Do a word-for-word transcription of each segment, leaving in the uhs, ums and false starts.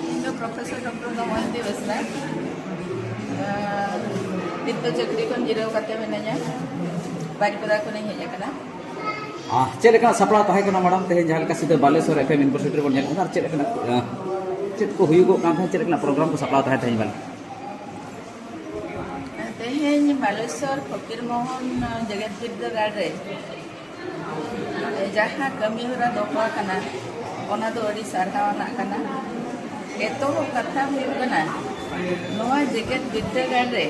ᱤᱧ ᱫᱚ professor doctor Damayanti Besra. ᱟᱨ ᱱᱤᱛ ᱫᱚ ᱪᱟᱹᱠᱨᱤ ᱠᱷᱚᱱ ᱡᱤᱨᱟᱹᱣ ᱠᱟᱛᱮ ᱢᱤᱱᱟᱹᱧᱟ᱾ ᱵᱟᱨᱤᱯᱟᱫᱟ ᱠᱷᱚᱱᱤᱧ ᱦᱮᱡ ᱟᱠᱟᱱᱟ᱾ ᱟᱦ, ᱪᱮᱫ ᱞᱮᱠᱟᱱᱟᱜ ᱥᱟᱯᱲᱟᱣ ᱛᱟᱦᱮᱸ ᱠᱟᱱᱟ ᱢᱮᱰᱟᱢ? ᱛᱮᱦᱮᱧ ᱡᱟᱦᱟᱸ ᱞᱮᱠᱟ ᱥᱤᱫᱷᱟᱹ ᱵᱟᱞᱮᱥᱚᱨ ᱮᱯᱷ ᱮᱢ ᱤᱭᱩᱱᱤᱵᱷᱟᱨᱥᱤᱴᱤ ᱨᱮᱵᱚᱱ ᱧᱮᱞ ᱠᱟᱱᱟ, ᱟᱨ ᱪᱮᱫ ᱞᱮᱠᱟᱱᱟᱜ, ᱟᱦ, ᱪᱮᱫ ᱠᱚ ᱦᱩᱭᱩᱜᱚᱜ ᱠᱟᱱ ᱛᱟᱦᱮᱸᱫ, ᱪᱮᱫ ᱞᱮᱠᱟᱱᱟᱜ ᱯᱨᱳᱜᱨᱟᱢ ᱠᱚ ᱥᱟᱯᱲᱟᱣ ᱛᱟᱦᱮᱸᱫ ᱛᱮᱦᱮᱧ ᱢᱮᱰᱟᱢ? ᱛᱮᱦᱮᱧ ᱵᱟᱞᱮᱥᱚᱨ ᱯᱷᱚᱠᱤᱨ ᱢᱳᱦᱚᱱ ᱡᱮᱜᱮᱛ ᱵᱤᱨᱫᱟᱹᱜᱟᱲ ᱨᱮ ᱡᱟᱦᱟᱸ ᱠᱟᱹᱢᱤ ᱦᱚᱨᱟ ᱫᱚᱦᱚ ᱟᱠᱟᱱᱟ, ᱚᱱᱟ ᱫᱚ ᱟᱹᱰᱤ ᱥᱟᱨᱦᱟᱣ ᱟᱱᱟᱜ ᱠᱟᱱᱟ᱾ ᱮᱛᱚᱦᱚᱵ ᱠᱟᱛᱷᱟ ᱦᱩᱭᱩᱜ ᱠᱟᱱᱟ, ᱱᱚᱣᱟ ᱡᱮᱜᱮᱛ ᱵᱤᱨᱫᱟᱹᱜᱟᱲ ᱨᱮ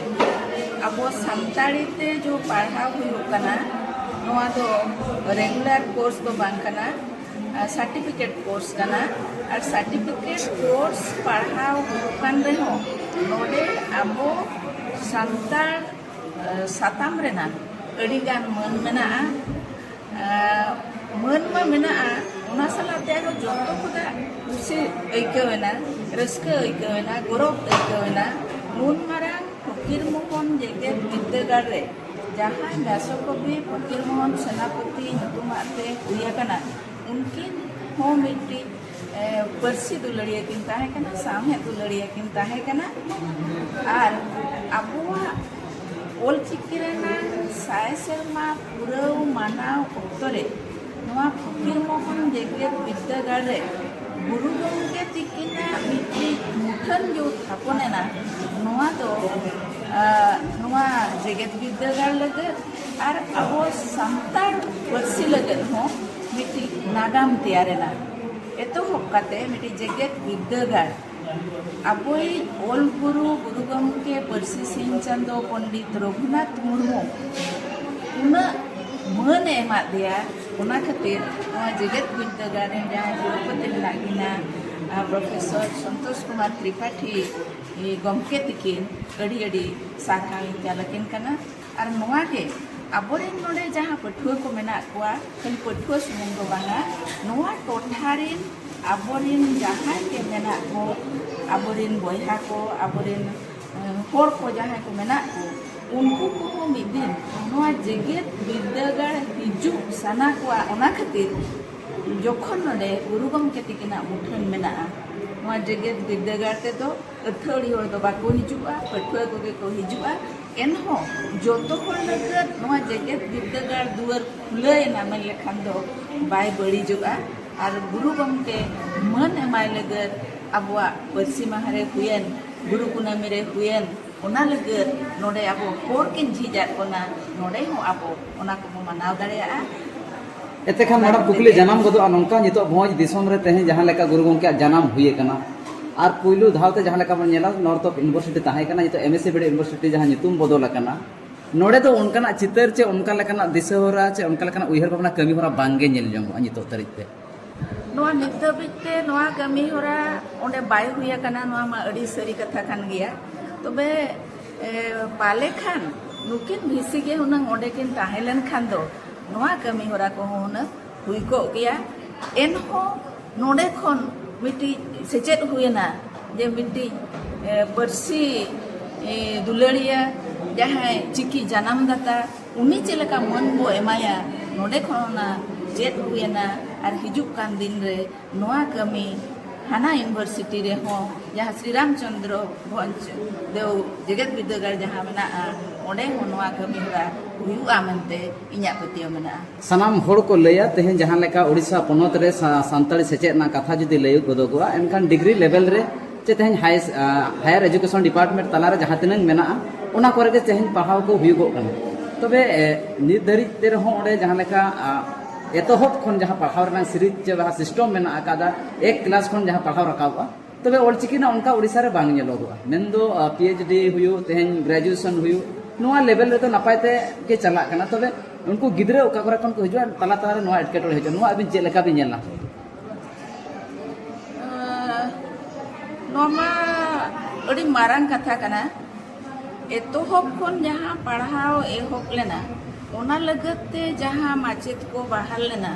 ᱟᱵᱚ ᱥᱟᱱᱛᱟᱲᱤ ᱛᱮ ᱡᱚ ᱯᱟᱲᱦᱟᱣ ᱦᱩᱭᱩᱜ ᱠᱟᱱᱟ, ᱱᱚᱣᱟ ᱫᱚ ᱨᱮᱜᱩᱞᱟᱨ ᱠᱳᱨᱥ ᱫᱚ ᱵᱟᱝ ᱠᱟᱱᱟ, ᱥᱟᱨᱴᱤᱯᱷᱤᱠᱮᱴ ᱠᱳᱨᱥ ᱠᱟᱱᱟ᱾ ᱟᱨ ᱥᱟᱨᱴᱤᱯᱷᱤᱠᱮᱴ ᱠᱳᱨᱥ ᱯᱟᱲᱦᱟᱣ ᱦᱩᱭᱩᱜ ᱠᱟᱱ ᱨᱮᱦᱚᱸ, ᱱᱚᱰᱮ ᱟᱵᱚ ᱥᱟᱱᱛᱟᱲ ᱥᱟᱛᱟᱢ ᱨᱮᱱᱟᱜ ᱟᱹᱰᱤᱜᱟᱱ ᱢᱟᱹᱱ ᱢᱮᱱᱟᱜᱼᱟ᱾ ᱢᱟᱹᱱ ᱢᱟ ᱢᱮᱱᱟᱜᱼᱟ, ᱚᱱᱟ ᱥᱟᱞᱟᱜ ᱛᱮ ᱟᱨᱦᱚᱸ ᱡᱚᱛᱚ ᱠᱷᱚᱱᱟᱜ ᱠᱩᱥᱤ ᱟᱹᱭᱠᱟᱹᱣ ᱮᱱᱟ, ᱨᱟᱹᱥᱠᱟᱹ ᱟᱹᱭᱠᱟᱹᱣ ᱮᱱᱟ, ᱜᱚᱨᱚᱵᱽ ᱟᱹᱭᱠᱟᱹᱣ ᱮᱱᱟ᱾ ᱱᱩᱱ ᱢᱟᱨᱟᱝ ᱯᱷᱚᱠᱤᱨ ᱢᱳᱦᱚᱱ ᱡᱮᱜᱮᱛ ᱵᱤᱨᱫᱟᱹᱜᱟᱲ ᱨᱮ ᱡᱟᱦᱟᱸᱭ ᱵᱮᱥᱚᱠᱚᱵᱤ ᱯᱷᱚᱠᱤᱨ ᱢᱳᱦᱚᱱ ᱥᱮᱱᱟᱯᱚᱛᱤ ᱧᱩᱛᱩᱢᱟᱜ ᱛᱮ ᱦᱩᱭ ᱟᱠᱟᱱᱟ, ᱩᱱᱠᱤᱱ ᱦᱚᱸ ᱢᱤᱫᱴᱤᱡ ᱯᱟᱹᱨᱥᱤ ᱫᱩᱞᱟᱹᱲᱤᱭᱟᱹ ᱠᱤᱱ ᱛᱟᱦᱮᱸ ᱠᱟᱱᱟ, ᱥᱟᱶᱦᱮᱫ ᱫᱩᱞᱟᱹᱲᱤᱭᱟᱹ ᱠᱤᱱ ᱛᱟᱦᱮᱸ ᱠᱟᱱᱟ᱾ ᱟᱨ ᱟᱵᱚᱣᱟᱜ ᱚᱞᱪᱤᱠᱤ ᱨᱮᱱᱟᱜ ᱥᱟᱭ ᱥᱮᱨᱢᱟ ᱯᱩᱨᱟᱹᱣ ᱢᱟᱱᱟᱣ ᱚᱠᱛᱚ ᱨᱮ ᱱᱚᱣᱟ ᱯᱷᱚᱠᱤᱨ ᱢᱳᱦᱚᱱ ᱡᱮᱜᱮᱛ ᱵᱤᱨᱫᱟᱹᱜᱟᱲ ᱨᱮ ᱜᱩᱨᱩ ᱜᱚᱢᱠᱮ ᱛᱤᱠᱤᱱᱟᱜ ᱢᱤᱫᱴᱤᱡ ᱢᱩᱴᱷᱟᱹᱱ ᱡᱚ ᱛᱷᱟᱯᱚᱱ ᱮᱱᱟ, ᱱᱚᱣᱟ ᱫᱚ ᱱᱚᱣᱟ ᱡᱮᱜᱮᱛ ᱵᱤᱨᱫᱟᱹᱜᱟᱲ ᱞᱟᱹᱜᱤᱫ ᱟᱨ ᱟᱵᱚ ᱥᱟᱱᱛᱟᱲ ᱯᱟᱹᱨᱥᱤ ᱞᱟᱹᱜᱤᱫ ᱦᱚᱸ ᱢᱤᱫᱴᱤᱡ ᱱᱟᱜᱟᱢ ᱛᱮᱭᱟᱨ ᱮᱱᱟ᱾ ᱮᱛᱚᱦᱚᱵ ᱠᱟᱛᱮ ᱢᱤᱫᱴᱤᱡ ᱡᱮᱜᱮᱛ ᱵᱤᱨᱫᱟᱹᱜᱟᱲ ᱟᱵᱚᱭᱤᱡ ᱚᱞ ᱜᱩᱨᱩ ᱜᱩᱨᱩ ᱜᱚᱢᱠᱮ ᱯᱟᱹᱨᱥᱤ ᱥᱤᱧ ᱪᱟᱸᱫᱚ ᱯᱚᱱᱰᱤᱛ ᱨᱚᱜᱷᱩᱱᱟᱛᱷ ᱢᱩᱨᱢᱩ ᱩᱱᱟᱹᱜ ᱢᱟᱹᱱ ᱮ ᱮᱢᱟᱫ ᱫᱮᱭᱟ᱾ ᱚᱱᱟ ᱠᱷᱟᱹᱛᱤᱨ ᱱᱚᱣᱟ ᱡᱮᱜᱮᱛ ᱵᱤᱨᱫᱟᱹᱜᱟᱲ ᱨᱮᱱ ᱡᱟᱦᱟᱸᱭ ᱠᱩᱞᱯᱚᱛᱤ ᱢᱮᱱᱟᱜ ᱠᱤᱱᱟ, ᱯᱨᱚᱯᱷᱮᱥᱚᱨ ᱥᱚᱱᱛᱳᱥ ᱠᱩᱢᱟᱨ ᱛᱨᱤᱯᱟᱴᱷᱤ ᱜᱚᱢᱠᱮ ᱛᱤᱠᱤᱱ ᱟᱹᱰᱤ ᱟᱹᱰᱤ ᱥᱟᱨᱦᱟᱣ ᱤᱧ ᱪᱟᱞ ᱟᱹᱠᱤᱱ ᱠᱟᱱᱟ᱾ ᱟᱨ ᱱᱚᱣᱟ ᱜᱮ ᱟᱵᱚᱨᱮᱱ ᱱᱚᱰᱮ ᱡᱟᱦᱟᱸ ᱯᱟᱹᱴᱷᱩᱣᱟᱹ ᱠᱚ ᱢᱮᱱᱟᱜ ᱠᱚᱣᱟ, ᱠᱷᱟᱹᱞᱤ ᱯᱟᱹᱴᱷᱩᱣᱟᱹ ᱥᱩᱢᱩᱝ ᱫᱚ ᱵᱟᱝᱟ, ᱱᱚᱣᱟ ᱴᱚᱴᱷᱟ ᱨᱮᱱ ᱟᱵᱚᱨᱮᱱ ᱡᱟᱦᱟᱸᱭ ᱜᱮ ᱢᱮᱱᱟᱜ ᱠᱚ, ᱟᱵᱚᱨᱮᱱ ᱵᱚᱭᱦᱟ ᱠᱚ, ᱟᱵᱚᱨᱮᱱ ᱦᱚᱲ ᱠᱚ ᱡᱟᱦᱟᱸᱭ ᱠᱚ ᱢᱮᱱᱟᱜ ᱠᱚ, ᱩᱱᱠᱩ ᱠᱚᱦᱚᱸ ᱢᱤᱫ ᱫᱤᱱ ᱱᱚᱣᱟ ᱡᱮᱜᱮᱛ ᱵᱤᱨᱫᱟᱹᱜᱟᱲ ᱦᱤᱡᱩᱜ ᱥᱟᱱᱟ ᱠᱚᱣᱟ᱾ ᱚᱱᱟ ᱠᱷᱟᱹᱛᱤᱨ ᱡᱚᱠᱷᱚᱱ ᱱᱚᱰᱮ ᱜᱩᱨᱩ ᱜᱚᱢᱠᱮ ᱛᱤᱠᱤᱱᱟᱜ ᱢᱩᱴᱷᱟᱹᱱ ᱢᱮᱱᱟᱜᱼᱟ, ᱱᱚᱣᱟ ᱡᱮᱜᱮᱛ ᱵᱤᱨᱫᱟᱹᱜᱟᱲ ᱛᱮᱫᱚ ᱟᱹᱛᱷᱟᱹᱲᱤ ᱦᱚᱲ ᱫᱚ ᱵᱟᱠᱚ ᱦᱤᱡᱩᱜᱼᱟ, ᱯᱟᱹᱴᱷᱩᱣᱟᱹ ᱠᱚᱜᱮ ᱠᱚ ᱦᱤᱡᱩᱜᱼᱟ᱾ ᱮᱱᱦᱚᱸ ᱡᱚᱛᱚ ᱦᱚᱲ ᱞᱟᱹᱜᱤᱫ ᱱᱚᱣᱟ ᱡᱮᱜᱮᱛ ᱵᱤᱨᱫᱟᱹᱜᱟᱲ ᱫᱩᱣᱟᱹᱨ ᱠᱷᱩᱞᱟᱹᱣ ᱮᱱᱟ ᱢᱮᱱ ᱞᱮᱠᱷᱟᱱ ᱫᱚ ᱵᱟᱭ ᱵᱟᱹᱲᱤᱡᱚᱜᱼᱟ᱾ ᱟᱨ ᱜᱩᱨᱩ ᱜᱚᱢᱠᱮ ᱢᱟᱹᱱ ᱮᱢᱟᱭ ᱞᱟᱹᱜᱤᱫ ᱟᱵᱚᱣᱟᱜ ᱯᱟᱹᱨᱥᱤ ᱢᱟᱦᱟ ᱨᱮ ᱦᱩᱭᱮᱱ, ᱜᱩᱨᱩ ᱠᱩᱱᱟᱹᱢᱤ ᱨᱮ ᱦᱩᱭᱮᱱ, ᱚᱱᱟ ᱞᱟᱹᱜᱤᱫ ᱱᱚᱰᱮ ᱟᱵᱚ ᱦᱚᱲ ᱠᱤᱱ ᱡᱷᱤᱡ ᱟᱫ ᱵᱚᱱᱟ, ᱱᱚᱰᱮ ᱦᱚᱸ ᱟᱵᱚ ᱚᱱᱟ ᱠᱚᱵᱚ ᱢᱟᱱᱟᱣ ᱫᱟᱲᱮᱭᱟᱜᱼᱟ᱾ ᱮᱛᱮ ᱠᱷᱟᱱ ᱚᱱᱟ ᱢᱮᱰᱟᱢ, ᱠᱩᱠᱞᱤ ᱛᱮᱜᱮ ᱡᱟᱱᱟᱢ ᱜᱚᱫᱚᱜᱼᱟ ᱱᱚᱝᱠᱟ, ᱱᱤᱛᱚᱜ ᱵᱷᱚᱸᱡᱽ ᱫᱤᱥᱚᱢ ᱨᱮ ᱛᱮᱦᱮᱧ ᱡᱟᱦᱟᱸ ᱞᱮᱠᱟ ᱜᱩᱨᱩ ᱜᱚᱢᱠᱮᱭᱟᱜ ᱡᱟᱱᱟᱢ ᱦᱩᱭ ᱟᱠᱟᱱᱟ, ᱟᱨ ᱯᱩᱭᱞᱩ ᱫᱷᱟᱣ ᱛᱮ ᱡᱟᱦᱟᱸ ᱞᱮᱠᱟ ᱵᱚᱱ ᱧᱮᱞᱟ, ᱱᱚᱨᱛᱷ ᱚᱯᱷ ᱤᱭᱩᱱᱤᱵᱷᱟᱨᱥᱤᱴᱤ ᱛᱟᱦᱮᱸ ᱠᱟᱱᱟ, ᱱᱤᱛᱚᱜ M S C B D university ᱡᱟᱦᱟᱸ ᱧᱩᱛᱩᱢ ᱵᱚᱫᱚᱞ ᱟᱠᱟᱱᱟ, ᱱᱚᱰᱮ ᱫᱚ ᱚᱱᱠᱟᱱᱟᱜ ᱪᱤᱛᱟᱹᱨ ᱪᱮ ᱚᱱᱠᱟ ᱞᱮᱠᱟᱱᱟᱜ ᱫᱤᱥᱟᱹ ᱦᱚᱨᱟ ᱪᱮ ᱚᱱᱠᱟ ᱞᱮᱠᱟᱱᱟᱜ ᱩᱭᱦᱟᱹᱨ ᱵᱷᱟᱵᱽᱱᱟ ᱠᱟᱹᱢᱤ ᱦᱚᱨᱟ ᱵᱟᱝ ᱜᱮ ᱧᱮᱞ ᱧᱟᱢᱚᱜᱼᱟ ᱱᱤᱛᱚᱜ ᱛᱟᱹᱨᱤᱠᱷ ᱛᱮ᱾ ᱱᱚᱣᱟ ᱱᱤᱛ ᱫᱷᱟᱹᱵᱤᱡ ᱛᱮ ᱱᱚᱣᱟ ᱠᱟᱹᱢᱤ ᱦᱚᱨᱟ ᱚᱸᱰᱮ ᱵᱟᱭ ᱦᱩᱭ ᱟᱠᱟᱱᱟ, ᱱᱚᱣᱟ ᱢᱟ ᱟᱹᱰᱤ ᱥᱟᱹᱨᱤ ᱠᱟᱛᱷᱟ ᱠᱟᱱ ᱜᱮᱭᱟ᱾ ᱛᱚᱵᱮ, ᱮ, ᱯᱟᱞᱮ ᱠᱷᱟᱱ ᱱᱩᱠᱤᱱ ᱵᱷᱤᱥᱤ ᱜᱮ ᱦᱩᱱᱟᱹᱝ ᱚᱸᱰᱮ ᱠᱤᱱ ᱛᱟᱦᱮᱸ ᱞᱮᱱ ᱠᱷᱟᱱ ᱫᱚ ᱱᱚᱣᱟ ᱠᱟᱹᱢᱤ ᱦᱚᱨᱟ ᱠᱚᱦᱚᱸ ᱦᱩᱱᱟᱹᱝ ᱦᱩᱭ ᱠᱚᱜ ᱜᱮᱭᱟ᱾ ᱮᱱᱦᱚᱸ ᱱᱚᱰᱮ ᱠᱷᱚᱱ ᱢᱤᱫᱴᱤᱡ ᱥᱮᱪᱮᱫ ᱦᱩᱭᱮᱱᱟ ᱡᱮ ᱢᱤᱫᱴᱤᱡ, ᱮ, ᱯᱟᱹᱨᱥᱤ, ᱮ, ᱫᱩᱞᱟᱹᱲᱤᱭᱟᱹ ᱡᱟᱦᱟᱸᱭ ᱪᱤᱠᱤ ᱡᱟᱱᱟᱢ ᱫᱟᱛᱟ, ᱩᱱᱤ ᱪᱮᱫ ᱞᱮᱠᱟ ᱢᱟᱹᱱ ᱵᱚ ᱮᱢᱟᱭᱟ, ᱱᱚᱰᱮ ᱠᱷᱚᱱ ᱚᱱᱟ ᱪᱮᱫ ᱦᱩᱭᱮᱱᱟ᱾ ᱟᱨ ᱦᱤᱡᱩᱜ ᱠᱟᱱ ᱫᱤᱱ ᱨᱮ ᱱᱚᱣᱟ ᱠᱟᱹᱢᱤ ᱦᱟᱱᱟ ᱤᱭᱩᱱᱤᱵᱷᱟᱨᱥᱤᱴᱤ ᱨᱮᱦᱚᱸ, ᱡᱟᱦᱟᱸ ᱥᱨᱤ ᱨᱟᱢᱪᱚᱸᱫᱽᱨᱚ ᱵᱷᱚᱸᱡᱽ ᱫᱮᱣ ᱡᱮᱜᱮᱛ ᱵᱤᱨᱫᱟᱹᱜᱟᱲ ᱡᱟᱦᱟᱸ ᱢᱮᱱᱟᱜᱼᱟ, ᱚᱸᱰᱮ ᱦᱚᱸ ᱱᱚᱣᱟ ᱠᱟᱹᱢᱤ ᱦᱚᱨᱟ ᱦᱩᱭᱩᱜᱼᱟ ᱢᱮᱱᱛᱮ ᱤᱧᱟᱹᱜ ᱯᱟᱹᱛᱭᱟᱹᱣ ᱢᱮᱱᱟᱜᱼᱟ᱾ ᱥᱟᱱᱟᱢ ᱦᱚᱲ ᱠᱚ ᱞᱟᱹᱭᱟ, ᱛᱮᱦᱮᱧ ᱡᱟᱦᱟᱸ ᱞᱮᱠᱟ ᱳᱰᱤᱥᱟ ᱯᱚᱱᱚᱛ ᱨᱮ ᱥᱟ-, ᱥᱟᱱᱛᱟᱲᱤ ᱥᱮᱪᱮᱫ ᱨᱮᱱᱟᱜ ᱠᱟᱛᱷᱟ ᱡᱩᱫᱤ ᱞᱟᱹᱭ ᱜᱚᱫᱚᱜᱚᱜᱼᱟ, ᱮᱱᱠᱷᱟᱱ ᱰᱤᱜᱽᱨᱤ ᱞᱮᱵᱮᱞ ᱨᱮ ᱪᱮ ᱛᱮᱦᱮᱧ ᱦᱟᱭ-, ᱟ, ᱦᱟᱭᱟᱨ ᱮᱡᱩᱠᱮᱥᱚᱱ ᱰᱤᱯᱟᱨᱴᱢᱮᱱᱴ ᱛᱟᱞᱟᱨᱮ ᱡᱟᱦᱟᱸ ᱛᱤᱱᱟᱹᱝ ᱢᱮᱱᱟᱜᱼᱟ, ᱚᱱᱟ ᱠᱚᱨᱮ ᱜᱮ ᱛᱮᱦᱮᱧ ᱯᱟᱲᱦᱟᱣ ᱠᱚ ᱦᱩᱭᱩᱜᱚᱜ ᱠᱟᱱᱟ᱾ ᱛᱚᱵᱮ, ᱮ, ᱱᱤᱛ ᱫᱷᱟᱹᱨᱤᱡ ᱛᱮ ᱨᱮᱦᱚᱸ ᱚᱸᱰᱮ ᱡᱟᱦᱟᱸ ᱞᱮᱠᱟ, ᱟ, ᱮᱛᱚᱦᱚᱵ ᱠᱷᱚᱱ ᱡᱟᱦᱟᱸ ᱯᱟᱲᱦᱟᱣ ᱨᱮᱱᱟᱜ ᱥᱤᱨᱤᱡᱽ ᱪᱮ ᱡᱟᱦᱟᱸ ᱥᱤᱥᱴᱚᱢ ᱢᱮᱱᱟᱜ ᱟᱠᱟᱫᱟ, ᱮᱠ ᱠᱞᱟᱥ ᱠᱷᱚᱱ ᱡᱟᱦᱟᱸ ᱯᱟᱲᱦᱟᱣ ᱨᱟᱠᱟᱵᱚᱜᱼᱟ, ᱛᱚᱵᱮ ᱚᱞᱪᱤᱠᱤ ᱨᱮᱱᱟᱜ ᱚᱱᱠᱟ ᱳᱰᱤᱥᱟ ᱨᱮ ᱵᱟᱝ ᱧᱮᱞᱚᱜᱚᱜᱼᱟ᱾ ᱢᱮᱱᱫᱚ, ᱟ, ᱯᱤ ᱮᱭᱤᱪ ᱰᱤ ᱦᱩᱭᱩᱜ, ᱛᱮᱦᱮᱧ ᱜᱨᱮᱡᱩᱭᱮᱥᱚᱱ ᱦᱩᱭᱩᱜ, ᱱᱚᱣᱟ ᱞᱮᱵᱮᱞ ᱨᱮᱫᱚ ᱱᱟᱯᱟᱭ ᱛᱮ ᱜᱮ ᱪᱟᱞᱟᱜ ᱠᱟᱱᱟ᱾ ᱛᱚᱵᱮ ᱩᱱᱠᱩ ᱜᱤᱫᱽᱨᱟᱹ ᱚᱠᱟ ᱠᱚᱨᱮ ᱠᱷᱚᱱ ᱠᱚ ᱦᱤᱡᱩᱜᱼᱟ, ᱛᱟᱞᱟ ᱛᱟᱞᱟ ᱨᱮ ᱱᱚᱣᱟ ᱮᱴᱠᱮᱴᱚᱬᱮ ᱦᱤᱡᱩᱜᱼᱟ, ᱱᱚᱣᱟ ᱟᱹᱵᱤᱱ ᱪᱮᱫ ᱞᱮᱠᱟ ᱵᱤᱱ ᱧᱮᱞᱟ? ᱟᱸ, ᱱᱚᱣᱟ ᱢᱟ ᱟᱹᱰᱤ ᱢᱟᱨᱟᱝ ᱠᱟᱛᱷᱟ ᱠᱟᱱᱟ᱾ ᱮᱛᱚᱦᱚᱵ ᱠᱷᱚᱱ ᱡᱟᱦᱟᱸ ᱯᱟᱲᱦᱟᱣ ᱮᱦᱚᱵ ᱞᱮᱱᱟ, ᱚᱱᱟ ᱞᱟᱹᱜᱤᱫ ᱛᱮ ᱡᱟᱦᱟᱸ ᱢᱟᱪᱮᱫ ᱠᱚ ᱵᱟᱦᱟᱞ ᱞᱮᱱᱟ,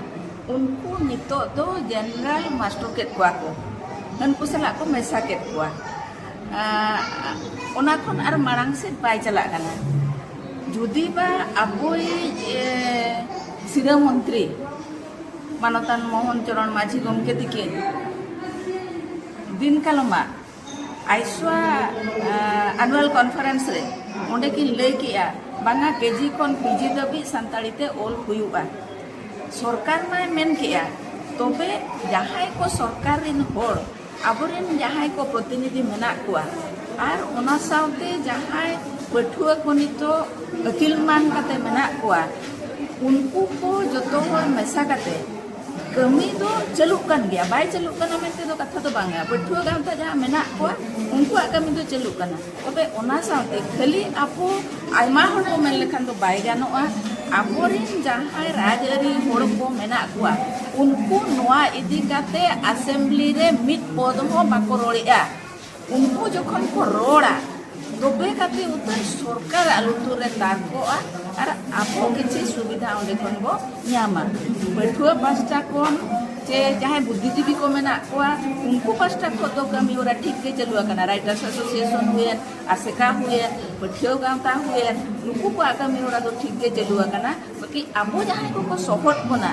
ᱩᱱᱠᱩ ᱱᱤᱛᱚᱜ ᱫᱚ ᱡᱮᱱᱟᱨᱮᱞ ᱢᱟᱥᱴᱚᱨ ᱠᱮᱫ ᱠᱚᱣᱟ ᱠᱚ, ᱦᱟᱹᱱᱠᱩ ᱥᱟᱞᱟᱜ ᱠᱚ ᱢᱮᱥᱟ ᱠᱮᱫ ᱠᱚᱣᱟ᱾ ᱟᱸ, ᱚᱱᱟ ᱠᱷᱚᱱ ᱟᱨ ᱢᱟᱲᱟᱝ ᱥᱮᱫ ᱵᱟᱭ ᱪᱟᱞᱟᱜ ᱠᱟᱱᱟ᱾ ᱡᱩᱫᱤ ᱵᱟ ᱟᱵᱚᱭᱤᱡ, ᱮ, ᱥᱤᱨᱟᱹ ᱢᱚᱱᱛᱨᱤ ᱢᱟᱱᱚᱛᱟᱱ ᱢᱳᱦᱚᱱ ᱪᱚᱨᱚᱬ ᱢᱟᱹᱡᱷᱤ ᱜᱚᱢᱠᱮ ᱛᱤᱠᱤᱱ ᱫᱤᱱ ᱠᱟᱞᱚᱢᱟᱜ ᱟᱭᱥᱣᱟ ᱟᱱᱩᱣᱟᱞ ᱠᱚᱱᱯᱷᱟᱨᱮᱱᱥ ᱨᱮ ᱚᱸᱰᱮ ᱠᱤᱱ ᱞᱟᱹᱭ ᱠᱮᱜᱼᱟ, ᱵᱟᱝᱟ, ᱠᱮᱡᱤ ᱠᱷᱚᱱ ᱯᱤᱡᱤ ᱫᱷᱟᱹᱵᱤᱡ ᱥᱟᱱᱛᱟᱲᱤ ᱛᱮ ᱚᱞ ᱦᱩᱭᱩᱜᱼᱟ᱾ ᱥᱚᱨᱠᱟᱨ ᱢᱟᱭ ᱢᱮᱱ ᱠᱮᱜᱼᱟ, ᱛᱚᱵᱮ ᱡᱟᱦᱟᱸᱭ ᱠᱚ ᱥᱚᱨᱠᱟᱨ ᱨᱤᱱ ᱦᱚᱲ, ᱟᱵᱚᱨᱮᱱ ᱡᱟᱦᱟᱸᱭ ᱠᱚ ᱯᱨᱚᱛᱤᱱᱤᱫᱷᱤ ᱢᱮᱱᱟᱜ ᱠᱚᱣᱟ ᱟᱨ ᱚᱱᱟ ᱥᱟᱶᱛᱮ ᱡᱟᱦᱟᱸᱭ ᱯᱟᱹᱴᱷᱩᱣᱟᱹ ᱠᱚ ᱱᱤᱛᱚᱜ ᱟᱹᱠᱤᱞ ᱢᱟᱱ ᱠᱟᱛᱮ ᱢᱮᱱᱟᱜ ᱠᱚᱣᱟ, ᱩᱱᱠᱩ ᱠᱚ ᱡᱚᱛᱚ ᱦᱚᱲ ᱢᱮᱥᱟ ᱠᱟᱛᱮ ᱠᱟᱹᱢᱤ ᱫᱚ ᱪᱟᱹᱞᱩᱜ ᱠᱟᱱ ᱜᱮᱭᱟ, ᱵᱟᱭ ᱪᱟᱹᱞᱩᱜ ᱠᱟᱱᱟ ᱢᱮᱱᱛᱮ ᱫᱚ ᱠᱟᱛᱷᱟ ᱫᱚ ᱵᱟᱝᱟ᱾ ᱯᱟᱹᱴᱷᱩᱣᱟᱹ ᱜᱟᱶᱛᱟ ᱡᱟᱦᱟᱸ ᱢᱮᱱᱟᱜ ᱠᱚᱣᱟ, ᱩᱱᱠᱩᱣᱟᱜ ᱠᱟᱹᱢᱤ ᱫᱚ ᱪᱟᱹᱞᱩᱜ ᱠᱟᱱᱟ᱾ ᱛᱚᱵᱮ ᱚᱱᱟ ᱥᱟᱶᱛᱮ ᱠᱷᱟᱹᱞᱤ ᱟᱵᱚ ᱟᱭᱢᱟ ᱦᱚᱲ ᱵᱚ ᱢᱮᱱ ᱞᱮᱠᱷᱟᱱ ᱫᱚ ᱵᱟᱭ ᱜᱟᱱᱚᱜᱼᱟ᱾ ᱟᱵᱚᱨᱮᱱ ᱡᱟᱦᱟᱸᱭ ᱨᱟᱡᱽᱟᱹᱨᱤ ᱦᱚᱲ ᱠᱚ ᱢᱮᱱᱟᱜ ᱠᱚᱣᱟ, ᱩᱱᱠᱩ ᱱᱚᱣᱟ ᱤᱫᱤ ᱠᱟᱛᱮ ᱟᱥᱮᱢᱵᱞᱤ ᱨᱮ ᱢᱤᱫ ᱯᱚᱫ ᱦᱚᱸ ᱵᱟᱠᱚ ᱨᱚᱲᱮᱫᱼᱟ᱾ ᱩᱱᱠᱩ ᱡᱚᱠᱷᱚᱱ ᱠᱚ ᱨᱚᱲᱟ, ᱛᱚᱵᱮ ᱠᱟᱛᱮ ᱩᱛᱟᱹᱨ ᱥᱚᱨᱠᱟᱨᱟᱜ ᱞᱩᱛᱩᱨ ᱨᱮ ᱛᱟᱨᱠᱚᱜᱼᱟ ᱟᱨ ᱟᱵᱚ ᱠᱤᱪᱷᱤ ᱥᱩᱵᱤᱫᱷᱟ ᱚᱸᱰᱮ ᱠᱷᱚᱱ ᱵᱚ ᱧᱟᱢᱟ᱾ ᱯᱟᱹᱴᱷᱩᱣᱟᱹ ᱯᱟᱥᱴᱟ ᱠᱷᱚᱱ ᱪᱮ ᱡᱟᱦᱟᱸᱭ ᱵᱩᱫᱽᱫᱷᱤᱡᱤᱵᱤ ᱠᱚ ᱢᱮᱱᱟᱜ ᱠᱚᱣᱟ, ᱩᱱᱠᱩ ᱯᱟᱥᱴᱟ ᱠᱷᱚᱱ ᱫᱚ ᱠᱟᱹᱢᱤ ᱦᱚᱨᱟ ᱴᱷᱤᱠ ᱜᱮ ᱪᱟᱹᱞᱩ ᱟᱠᱟᱱᱟ᱾ ᱨᱟᱭᱴᱟᱨᱥ ᱮᱥᱳᱥᱤᱭᱮᱥᱚᱱ ᱦᱩᱭᱮᱱ, ᱟᱥᱮᱠᱟ ᱦᱩᱭᱮᱱ, ᱯᱟᱹᱴᱷᱩᱣᱟᱹ ᱜᱟᱶᱛᱟ ᱦᱩᱭᱮᱱ, ᱱᱩᱠᱩ ᱠᱚᱣᱟᱜ ᱠᱟᱹᱢᱤ ᱦᱚᱨᱟ ᱫᱚ ᱴᱷᱤᱠ ᱜᱮ ᱪᱟᱹᱞᱩ ᱟᱠᱟᱱᱟ᱾ ᱵᱟᱹᱠᱤ ᱟᱵᱚ ᱡᱟᱦᱟᱸᱭ ᱠᱚᱠᱚ ᱥᱚᱦᱚᱫ ᱵᱚᱱᱟ,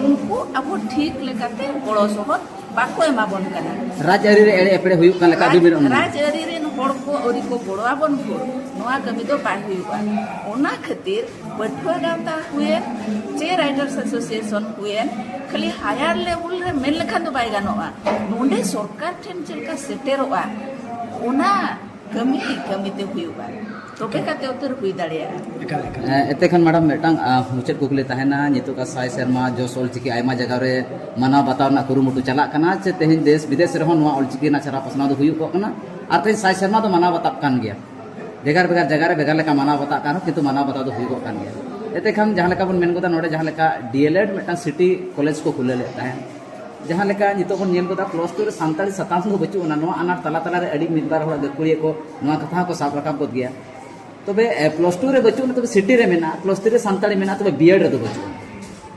ᱩᱱᱠᱩ ᱟᱵᱚ ᱴᱷᱤᱠ ᱞᱮᱠᱟᱛᱮ ᱜᱚᱲᱚ ᱥᱚᱦᱚᱫ ᱵᱟᱠᱚ ᱮᱢᱟ ᱵᱚᱱ ᱠᱟᱱᱟ᱾ ᱨᱟᱡᱽᱟᱹᱨᱤ ᱨᱮ ᱮᱲᱮ ᱮᱯᱲᱮ ᱦᱩᱭᱩᱜ ᱠᱟᱱ ᱞᱮᱠᱟ ᱨᱟᱡᱽ, ᱟᱹᱵᱤᱱ ᱵᱤᱱ ᱩᱱᱩᱢ ᱨᱟᱡᱽᱟᱹᱨᱤ ᱨᱮᱱ ᱦᱚᱲ ᱠᱚ ᱟᱹᱣᱨᱤ ᱠᱚ ᱜᱚᱲᱚ ᱟᱵᱚᱱ ᱵᱷᱳᱨ ᱱᱚᱣᱟ ᱠᱟᱹᱢᱤ ᱫᱚ ᱵᱟᱭ ᱦᱩᱭᱩᱜᱼᱟ᱾ ᱚᱱᱟ ᱠᱷᱟᱹᱛᱤᱨ ᱯᱟᱹᱴᱷᱩᱣᱟᱹ ᱜᱟᱶᱛᱟ ᱦᱩᱭᱮᱱ ᱪᱮ ᱨᱟᱭᱴᱟᱨᱥ ᱮᱥᱳᱥᱤᱭᱮᱥᱚᱱ ᱦᱩᱭᱮᱱ, ᱠᱷᱟᱹᱞᱤ ᱦᱟᱭᱟᱨ ᱞᱮᱵᱮᱞ ᱨᱮ ᱢᱮᱱ ᱞᱮᱠᱷᱟᱱ ᱫᱚ ᱵᱟᱭ ᱜᱟᱱᱚᱜᱼᱟ᱾ ᱱᱚᱰᱮ ᱥᱚᱨᱠᱟᱨ ᱴᱷᱮᱱ ᱪᱮᱫ ᱞᱮᱠᱟ ᱥᱮᱴᱮᱨᱚᱜᱼᱟ, ᱚᱱᱟ ᱠᱟᱹᱢᱤ ᱠᱟᱹᱢᱤ ᱛᱮ ᱦᱩᱭᱩᱜᱼᱟ, ᱛᱚᱵᱮ ᱠᱟᱛᱮ ᱩᱛᱟᱹᱨ ᱦᱩᱭ ᱫᱟᱲᱮᱭᱟᱜᱼᱟ᱾ ᱮᱠᱟᱞ, ᱮᱠᱟᱞ᱾ ᱮ, ᱮᱛᱮ ᱠᱷᱟᱱ ᱢᱮᱰᱟᱢ, ᱢᱤᱫᱴᱟᱝ, ᱟ, ᱢᱩᱪᱟᱹᱫ ᱠᱩᱠᱞᱤ ᱛᱟᱦᱮᱱᱟ, ᱱᱤᱛᱚᱜ ᱥᱟᱭ ᱥᱮᱨᱢᱟ ᱡᱚᱥ ᱚᱞᱪᱤᱠᱤ ᱟᱭᱢᱟ ᱡᱟᱭᱜᱟ ᱨᱮ ᱢᱟᱱᱟᱣ ᱵᱟᱛᱟᱣ ᱨᱮᱱᱟᱜ ᱠᱩᱨᱩᱢᱩᱴᱩ ᱪᱟᱞᱟᱜ ᱠᱟᱱᱟ, ᱪᱮ ᱛᱮᱦᱮᱧ ᱫᱮᱥ ᱵᱤᱫᱮᱥ ᱨᱮᱦᱚᱸ ᱱᱚᱣᱟ ᱚᱞᱪᱤᱠᱤ ᱨᱮᱱᱟᱜ ᱪᱷᱟᱨᱟ ᱯᱟᱥᱱᱟᱣ ᱫᱚ ᱦᱩᱭᱩᱜᱚᱜ ᱠᱟᱱᱟ, ᱟᱨ ᱛᱮᱦᱮᱧ ᱥᱟᱭ ᱥᱮᱨᱢᱟ ᱫᱚ ᱢᱟᱱᱟᱣ ᱵᱟᱛᱟᱜ ᱠᱟᱱ ᱜᱮᱭᱟ᱾ ᱵᱷᱮᱜᱟᱨ ᱵᱷᱮᱜᱟᱨ ᱡᱟᱭᱜᱟ ᱨᱮ ᱵᱷᱮᱜᱟᱨ ᱞᱮᱠᱟ ᱢᱟᱱᱟᱣ ᱵᱟᱛᱟᱜ ᱠᱟᱱ ᱨᱮᱦᱚᱸ, ᱠᱤᱱᱛᱩ ᱢᱟᱱᱟᱣ ᱵᱟᱛᱟᱣ ᱫᱚ ᱦᱩᱭᱩᱜᱚᱜ ᱠᱟᱱ ᱜᱮᱭᱟ᱾ ᱮᱛᱮ ᱠᱷᱟᱱ ᱡᱟᱦᱟᱸ ᱞᱮᱠᱟ ᱵᱚᱱ ᱢᱮᱱ ᱜᱚᱫᱟ, ᱱᱚᱰᱮ ᱡᱟᱦᱟᱸ ᱞᱮᱠᱟ ᱰᱤ ᱮᱞ ᱮᱰ ᱢᱤᱫᱴᱟᱝ ᱥᱤᱴᱤ ᱠᱚᱞᱮᱡᱽ ᱠᱚ ᱠᱷᱩᱞᱟᱹᱣ ᱞᱮᱫ ᱛᱟᱦᱮᱸᱫ, ᱡᱟᱦᱟᱸ ᱞᱮᱠᱟ ᱱᱤᱛᱚᱜ ᱵᱚᱱ ᱧᱮᱞ ᱜᱚᱫᱟ, ᱯᱞᱟᱥ ᱴᱩ ᱨᱮ ᱥᱟᱱᱛᱟᱲᱤ ᱥᱟᱛᱟᱢ ᱫᱚ ᱵᱟᱹᱪᱩᱜ ᱟᱱᱟ᱾ ᱱᱚᱣᱟ ᱟᱱᱟᱴ ᱛᱟᱞᱟ ᱛᱟᱞᱟ ᱨᱮ ᱟᱹᱰᱤ ᱢᱤᱫ ᱵᱟᱨ ᱦᱚᱲᱟᱜ ᱜᱟᱹᱠᱷᱩᱲᱤᱭᱟᱹ ᱠᱚ ᱱᱚᱣᱟ ᱠᱟᱛᱷᱟ ᱦᱚᱸᱠᱚ ᱥᱟᱵ ᱨᱟᱠᱟᱵ ᱜᱚᱫ ᱜᱮᱭᱟ᱾ ᱛᱚᱵᱮ, ᱮ, ᱯᱞᱟᱥ ᱴᱩ ᱨᱮ ᱵᱟᱹᱪᱩᱜ ᱟᱱᱟ, ᱛᱚᱵᱮ ᱥᱤᱴᱤ ᱨᱮ ᱢᱮᱱᱟᱜᱼᱟ, ᱯᱞᱟᱥ ᱛᱷᱨᱤ ᱨᱮ ᱥᱟᱱᱛᱟᱲᱤ ᱢᱮᱱᱟᱜᱼᱟ, ᱛᱚᱵᱮ ᱵᱤ ᱮᱰ ᱨᱮᱫᱚ ᱵᱟᱹᱪᱩᱜ ᱟᱱᱟ᱾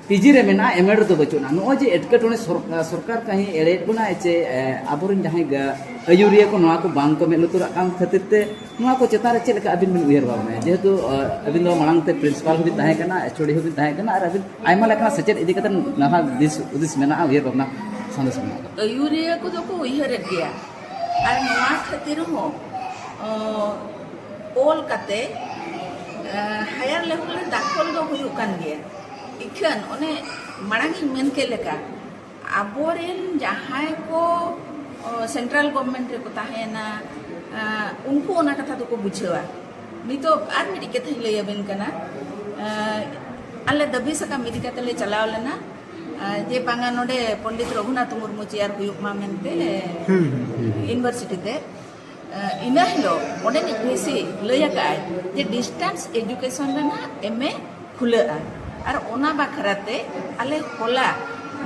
ᱯᱤᱡᱤ ᱨᱮ ᱢᱮᱱᱟᱜᱼᱟ, ᱮᱢᱮᱰ ᱨᱮᱫᱚ ᱵᱟᱹᱪᱩᱜᱼᱟ᱾ ᱱᱚᱜᱼᱚᱭ ᱡᱮ ᱮᱴᱠᱮᱴᱚᱬᱮ ᱥᱚᱨ-, ᱥᱚᱨᱠᱟᱨ ᱠᱟᱹᱦᱤ ᱮᱲᱮᱭᱮᱫ ᱵᱚᱱᱟᱭ ᱪᱮ, ᱮ, ᱟᱵᱚᱨᱮᱱ ᱡᱟᱦᱟᱸᱭ ᱜᱟ-, ᱟᱹᱭᱩᱨᱤᱭᱟᱹ ᱠᱚ ᱱᱚᱣᱟ ᱠᱚ ᱵᱟᱝ ᱠᱚ ᱢᱮᱫ ᱞᱩᱛᱩᱨᱟᱜ ᱠᱟᱱ ᱠᱷᱟᱹᱛᱤᱨ ᱛᱮ ᱱᱚᱣᱟ ᱠᱚ ᱪᱮᱛᱟᱱ ᱨᱮ ᱪᱮᱫ ᱞᱮᱠᱟ ᱟᱹᱵᱤᱱ ᱵᱤᱱ ᱩᱭᱦᱟᱹᱨ ᱵᱷᱟᱵᱽᱱᱟᱭᱟ? ᱡᱮᱦᱮᱛᱩ, ᱮ, ᱟᱹᱵᱤᱱ ᱫᱚ ᱢᱟᱲᱟᱝ ᱛᱮ ᱯᱨᱤᱱᱥᱤᱯᱟᱞ ᱦᱚᱸᱵᱤᱱ ᱛᱟᱦᱮᱸ ᱠᱟᱱᱟ, ᱮᱪ ᱳ ᱰᱤ ᱦᱚᱸᱵᱤᱱ ᱛᱟᱦᱮᱸ ᱠᱟᱱᱟ, ᱟᱨ ᱟᱹᱵᱤᱱ ᱟᱭᱢᱟ ᱞᱮᱠᱟᱱᱟᱜ ᱥᱮᱪᱮᱫ ᱤᱫᱤ ᱠᱟᱛᱮ ᱱᱟᱱᱟ ᱫᱤᱥ ᱦᱩᱫᱤᱥ ᱢᱮᱱᱟᱜᱼᱟ, ᱩᱭᱦᱟᱹᱨ ᱵᱷᱟᱵᱽᱱᱟ ᱥᱟᱸᱫᱮᱥ ᱢᱮᱱᱟᱜᱼᱟ᱾ ᱟᱹᱭᱩᱨᱤᱭᱟᱹ ᱠᱚᱫᱚ ᱠᱚ ᱩᱭᱦᱟᱹᱨᱮᱫ ᱜᱮᱭᱟ, ᱟᱨ ᱱᱚᱣᱟ ᱠᱷᱟᱹᱛᱤᱨ ᱦᱚᱸ, ᱚ, ᱚᱞ ᱠᱟᱛᱮ, ᱮ, ᱦᱟᱭᱟᱨ ᱞᱮᱵᱮᱞ ᱨᱮ ᱫᱟᱠᱷᱚᱞ ᱫᱚ ᱦᱩᱭᱩᱜ ᱠᱟᱱ ᱜᱮᱭᱟ᱾ ᱤᱠᱷᱟᱹᱱ ᱚᱱᱮ ᱢᱟᱲᱟᱝ ᱤᱧ ᱢᱮᱱ ᱠᱮᱫ ᱞᱮᱠᱟ, ᱟᱵᱚᱨᱮᱱ ᱡᱟᱦᱟᱸᱭ ᱠᱚ, ᱚ, ᱥᱮᱱᱴᱨᱟᱞ ᱜᱚᱵᱷᱢᱮᱱᱴ ᱨᱮᱠᱚ ᱛᱟᱦᱮᱱᱟ, ᱟ, ᱩᱱᱠᱩ ᱚᱱᱟ ᱠᱟᱛᱷᱟ ᱫᱚᱠᱚ ᱵᱩᱡᱷᱟᱹᱣᱟ᱾ ᱱᱤᱛᱚᱜ ᱟᱨ ᱢᱤᱫᱴᱤᱡ ᱠᱟᱛᱷᱟᱧ ᱞᱟᱹᱭ ᱟᱵᱮᱱ ᱠᱟᱱᱟ᱾ ᱟ, ᱟᱞᱮ ᱫᱟᱹᱵᱤ ᱥᱟᱠᱟᱢ ᱤᱫᱤ ᱠᱟᱛᱮ ᱞᱮ ᱪᱟᱞᱟᱣ ᱞᱮᱱᱟ, ᱟ, ᱡᱮ ᱵᱟᱝᱟ, ᱱᱚᱰᱮ ᱯᱚᱱᱰᱤᱛ ᱨᱚᱜᱷᱩᱱᱟᱛᱷ ᱢᱩᱨᱢᱩ ᱪᱮᱭᱟᱨ ᱦᱩᱭᱩᱜ ᱢᱟ ᱢᱮᱱᱛᱮ, ᱦᱩᱸ, ᱦᱩᱸ, ᱦᱩᱸ᱾ ᱤᱭᱩᱱᱤᱵᱷᱟᱨᱥᱤᱴᱤ ᱛᱮ᱾ ᱟ, ᱤᱱᱟᱹ ᱦᱤᱞᱳᱜ ᱚᱸᱰᱮᱱᱤᱡ ᱵᱷᱤ ᱥᱤ ᱞᱟᱹᱭ ᱟᱠᱟᱫᱼᱟᱭ ᱡᱮ ᱰᱤᱥᱴᱮᱱᱥ ᱮᱰᱩᱠᱮᱥᱚᱱ ᱨᱮᱱᱟᱜ ᱮᱢ ᱮ ᱠᱷᱩᱞᱟᱹᱜᱼᱟ, ᱟᱨ ᱚᱱᱟ ᱵᱟᱠᱷᱨᱟ ᱛᱮ ᱟᱞᱮ ᱦᱚᱞᱟ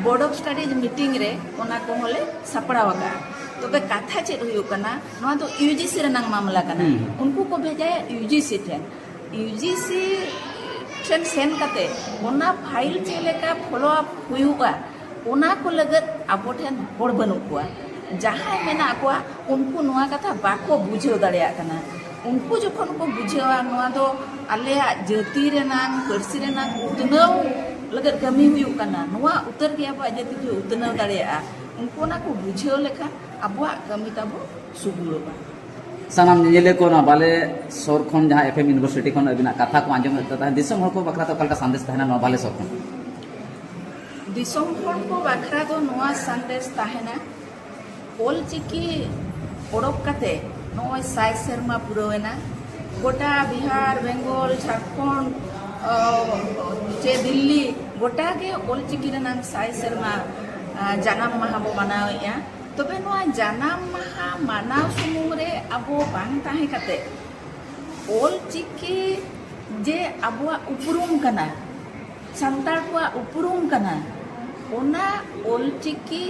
ᱵᱳᱨᱰ ᱚᱯᱷ ᱥᱴᱟᱰᱤᱡ ᱢᱤᱴᱤᱝ ᱨᱮ ᱚᱱᱟ ᱠᱚᱦᱚᱸ ᱞᱮ ᱥᱟᱯᱲᱟᱣ ᱟᱠᱟᱫᱼᱟ᱾ ᱛᱚᱵᱮ ᱠᱟᱛᱷᱟ ᱪᱮᱫ ᱦᱩᱭᱩᱜ ᱠᱟᱱᱟ, ᱱᱚᱣᱟ ᱫᱚ ᱤᱭᱩ ᱡᱤ ᱥᱤ ᱨᱮᱱᱟᱝ ᱢᱟᱢᱞᱟ ᱠᱟᱱᱟ᱾ ᱦᱩᱸ᱾ ᱩᱱᱠᱩ ᱠᱚ ᱵᱷᱮᱡᱟᱭᱟ ᱤᱭᱩ ᱡᱤ ᱥᱤ ᱴᱷᱮᱱ᱾ ᱤᱭᱩ ᱡᱤ ᱥᱤ ᱴᱷᱮᱱ ᱥᱮᱱ ᱠᱟᱛᱮ ᱚᱱᱟ ᱯᱷᱟᱭᱤᱞ ᱪᱮᱫ ᱞᱮᱠᱟ ᱯᱷᱚᱞᱳ ᱟᱯ ᱦᱩᱭᱩᱜᱼᱟ, ᱚᱱᱟ ᱠᱚ ᱞᱟᱹᱜᱤᱫ ᱟᱵᱚ ᱴᱷᱮᱱ ᱦᱚᱲ ᱵᱟᱹᱱᱩᱜ ᱠᱚᱣᱟ᱾ ᱡᱟᱦᱟᱸᱭ ᱢᱮᱱᱟᱜ ᱠᱚᱣᱟ, ᱩᱱᱠᱩ ᱱᱚᱣᱟ ᱠᱟᱛᱷᱟ ᱵᱟᱠᱚ ᱵᱩᱡᱷᱟᱹᱣ ᱫᱟᱲᱮᱭᱟᱜ ᱠᱟᱱᱟ᱾ ᱩᱱᱠᱩ ᱡᱚᱠᱷᱚᱱ ᱠᱚ ᱵᱩᱡᱷᱟᱹᱣᱟ, ᱱᱚᱣᱟ ᱫᱚ ᱟᱞᱮᱭᱟᱜ ᱡᱟᱹᱛᱤ ᱨᱮᱱᱟᱝ, ᱯᱟᱹᱨᱥᱤ ᱨᱮᱱᱟᱝ ᱩᱛᱱᱟᱹᱣ ᱞᱟᱹᱜᱤᱫ ᱠᱟᱹᱢᱤ ᱦᱩᱭᱩᱜ ᱠᱟᱱᱟ, ᱱᱚᱣᱟ ᱩᱛᱟᱹᱨ ᱜᱮ ᱟᱵᱚᱣᱟᱜ ᱡᱟᱹᱛᱤ ᱫᱚ ᱩᱛᱱᱟᱹᱣ ᱫᱟᱲᱮᱭᱟᱜᱼᱟ᱾ ᱩᱱᱠᱩ ᱚᱱᱟ ᱠᱚ ᱵᱩᱡᱷᱟᱹᱣ ᱞᱮᱠᱷᱟᱱ ᱟᱵᱚᱣᱟᱜ ᱠᱟᱹᱢᱤ ᱛᱟᱵᱚ ᱥᱩᱜᱩᱲᱚᱜᱼᱟ᱾ ᱥᱟᱱᱟᱢ ᱧᱮᱧᱮᱞᱤᱭᱟᱹ ᱠᱚ ᱱᱚᱣᱟ ᱵᱟᱞᱮ ᱥᱳᱨ ᱠᱷᱚᱱ, ᱡᱟᱦᱟᱸ ᱮᱯᱷ ᱮᱢ ᱤᱭᱩᱱᱤᱵᱷᱟᱨᱥᱤᱴᱤ ᱠᱷᱚᱱ ᱟᱹᱵᱤᱱᱟᱜ ᱠᱟᱛᱷᱟ ᱠᱚ ᱟᱸᱡᱚᱢᱮᱫ ᱛᱟᱦᱮᱸᱫ, ᱫᱤᱥᱚᱢ ᱦᱚᱲ ᱠᱚ ᱵᱟᱠᱷᱨᱟ ᱛᱮ ᱚᱠᱟ ᱞᱮᱠᱟ ᱥᱟᱸᱫᱮᱥ ᱛᱟᱦᱮᱱᱟ ᱱᱚᱣᱟ ᱵᱟᱞᱮ ᱥᱳᱨ ᱠᱷᱚᱱ? ᱫᱤᱥᱚᱢ ᱦᱚᱲ ᱠᱚ ᱵᱟᱠᱷᱨᱟ ᱫᱚ ᱱᱚᱣᱟ ᱥᱟᱸᱫᱮᱥ ᱛᱟᱦᱮᱱᱟ, ᱚᱞ ᱪᱤᱠᱤ ᱚᱰᱚᱠ ᱠᱟᱛᱮ ᱱᱚᱜᱼᱚᱭ ᱥᱟᱭ ᱥᱮᱨᱢᱟ ᱯᱩᱨᱟᱹᱣᱮᱱᱟ᱾ ᱜᱚᱴᱟ ᱵᱤᱦᱟᱨ, ᱵᱮᱝᱜᱚᱞ, ᱡᱷᱟᱲᱠᱷᱚᱸᱰ, ᱚ, ᱪᱮ ᱫᱤᱞᱞᱤ, ᱜᱚᱴᱟ ᱜᱮ ᱚᱞ ᱪᱤᱠᱤ ᱨᱮᱱᱟᱝ ᱥᱟᱭ ᱥᱮᱨᱢᱟ, ᱟ, ᱡᱟᱱᱟᱢ ᱢᱟᱦᱟ ᱵᱚ ᱢᱟᱱᱟᱣᱮᱫᱼᱟ᱾ ᱛᱚᱵᱮ ᱱᱚᱣᱟ ᱡᱟᱱᱟᱢ ᱢᱟᱦᱟ ᱢᱟᱱᱟᱣ ᱥᱩᱢᱩᱝ ᱨᱮ ᱟᱵᱚ ᱵᱟᱝ ᱛᱟᱦᱮᱸ ᱠᱟᱛᱮ, ᱚᱞ ᱪᱤᱠᱤ ᱡᱮ ᱟᱵᱚᱣᱟᱜ ᱩᱯᱨᱩᱢ ᱠᱟᱱᱟ, ᱥᱟᱱᱛᱟᱲ ᱠᱚᱣᱟᱜ ᱩᱯᱨᱩᱢ ᱠᱟᱱᱟ, ᱚᱱᱟ ᱚᱞ ᱪᱤᱠᱤ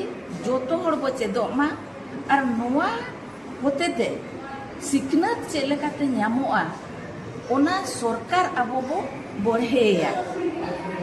ᱡᱚᱛᱚ ᱦᱚᱲ ᱵᱚ ᱪᱮᱫᱚᱜ ᱢᱟ᱾ ᱟᱨ ᱱᱚᱣᱟ ᱦᱚᱛᱮᱛᱮ ᱥᱤᱠᱷᱱᱟᱹᱛ ᱪᱮᱫ ᱞᱮᱠᱟᱛᱮ ᱧᱟᱢᱚᱜᱼᱟ, ᱚᱱᱟ ᱥᱚᱨᱠᱟᱨ ᱟᱵᱚ ᱵᱚ ᱵᱚᱲᱦᱮᱭᱟ᱾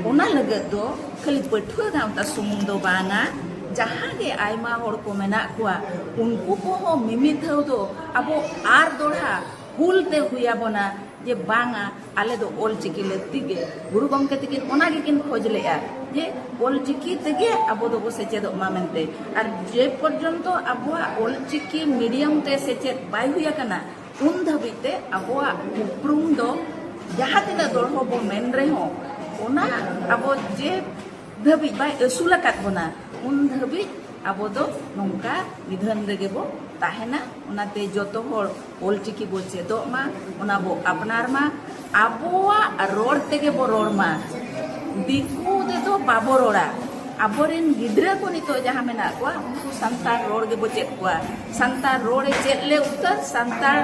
ᱚᱱᱟ ᱞᱟᱹᱜᱤᱫ ᱫᱚ ᱠᱷᱟᱹᱞᱤ ᱯᱟᱹᱴᱷᱩᱣᱟᱹ ᱜᱟᱶᱛᱟ ᱥᱩᱢᱩᱝ ᱫᱚ ᱵᱟᱝᱟ, ᱡᱟᱦᱟᱸ ᱜᱮ ᱟᱭᱢᱟ ᱦᱚᱲ ᱠᱚ ᱢᱮᱱᱟᱜ ᱠᱚᱣᱟ, ᱩᱱᱠᱩ ᱠᱚᱦᱚᱸ ᱢᱤᱢᱤᱫ ᱫᱷᱟᱣ ᱫᱚ ᱟᱵᱚ ᱟᱨ ᱫᱚᱲᱦᱟ ᱦᱩᱞ ᱛᱮ ᱦᱩᱭ ᱟᱵᱚᱱᱟ ᱡᱮ ᱵᱟᱝᱟ, ᱟᱞᱮ ᱫᱚ ᱚᱞᱪᱤᱠᱤ ᱞᱟᱹᱠᱛᱤ ᱜᱮ᱾ ᱜᱩᱨᱩ ᱜᱚᱢᱠᱮ ᱛᱟᱹᱠᱤᱱ ᱚᱱᱟ ᱜᱮᱠᱤᱱ ᱠᱷᱚᱡᱽ ᱞᱮᱫᱼᱟ ᱡᱮ ᱚᱞᱪᱤᱠᱤ ᱛᱮᱜᱮ ᱟᱵᱚ ᱫᱚᱵᱚ ᱥᱮᱪᱮᱫᱚᱜ ᱢᱟ ᱢᱮᱱᱛᱮ᱾ ᱟᱨ ᱡᱮ ᱯᱚᱨᱡᱚᱱᱛᱚ ᱟᱵᱚᱣᱟᱜ ᱚᱞᱪᱤᱠᱤ ᱢᱤᱰᱤᱭᱟᱢ ᱛᱮ ᱥᱮᱪᱮᱫ ᱵᱟᱭ ᱦᱩᱭ ᱟᱠᱟᱱᱟ, ᱩᱱ ᱫᱷᱟᱹᱵᱤᱡ ᱛᱮ ᱟᱵᱚᱣᱟᱜ ᱩᱯᱨᱩᱢ ᱫᱚ ᱡᱟᱦᱟᱸ ᱛᱤᱱᱟᱹᱜ ᱫᱚᱲᱦᱚ ᱵᱚ ᱢᱮᱱ ᱨᱮᱦᱚᱸ, ᱚᱱᱟ ᱟᱵᱚ ᱡᱮ ᱫᱷᱟᱹᱵᱤᱡ ᱵᱟᱭ ᱟᱹᱥᱩᱞ ᱟᱠᱟᱫ ᱵᱚᱱᱟ, ᱩᱱ ᱫᱷᱟᱹᱵᱤᱡ ᱟᱵᱚ ᱫᱚ ᱱᱚᱝᱠᱟ ᱱᱤᱫᱷᱟᱹᱱ ᱨᱮᱜᱮ ᱵᱚ ᱛᱟᱦᱮᱱᱟ᱾ ᱚᱱᱟᱛᱮ ᱡᱚᱛᱚ ᱦᱚᱲ ᱚᱞᱪᱤᱠᱤ ᱵᱚ ᱪᱮᱫᱚᱜ ᱢᱟ, ᱚᱱᱟ ᱵᱚ ᱟᱯᱱᱟᱨ ᱢᱟ, ᱟᱵᱚᱣᱟᱜ ᱨᱚᱲ ᱛᱮᱜᱮ ᱵᱚ ᱨᱚᱲ ᱢᱟ᱾ ᱫᱤᱠᱩ ᱛᱮᱫᱚ ᱵᱟᱵᱚ ᱨᱚᱲᱟ᱾ ᱟᱵᱚᱨᱮᱱ ᱜᱤᱫᱽᱨᱟᱹ ᱠᱚ ᱱᱤᱛᱚᱜ ᱡᱟᱦᱟᱸ ᱢᱮᱱᱟᱜ ᱠᱚᱣᱟ, ᱩᱱᱠᱩ ᱥᱟᱱᱛᱟᱲ ᱨᱚᱲ ᱜᱮᱵᱚ ᱪᱮᱫ ᱠᱚᱣᱟ᱾ ᱥᱟᱱᱛᱟᱲ ᱨᱚᱲᱮ ᱪᱮᱫ ᱞᱮ ᱩᱛᱟᱹᱨ ᱥᱟᱱᱛᱟᱲ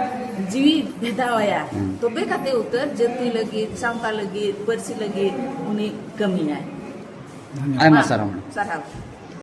ᱡᱤᱣᱤ ᱵᱷᱮᱫᱟᱣ ᱟᱭᱟ, ᱛᱚᱵᱮ ᱠᱟᱛᱮ ᱩᱛᱟᱹᱨ ᱡᱟᱹᱛᱤ ᱞᱟᱹᱜᱤᱫ, ᱥᱟᱶᱛᱟ ᱞᱟᱹᱜᱤᱫ, ᱯᱟᱹᱨᱥᱤ ᱞᱟᱹᱜᱤᱫ ᱩᱱᱤ ᱠᱟᱹᱢᱤᱭᱟᱭ᱾ ᱟᱭᱢᱟ ᱥᱟᱨᱦᱟᱣ᱾ ᱥᱟᱨᱦᱟᱣ᱾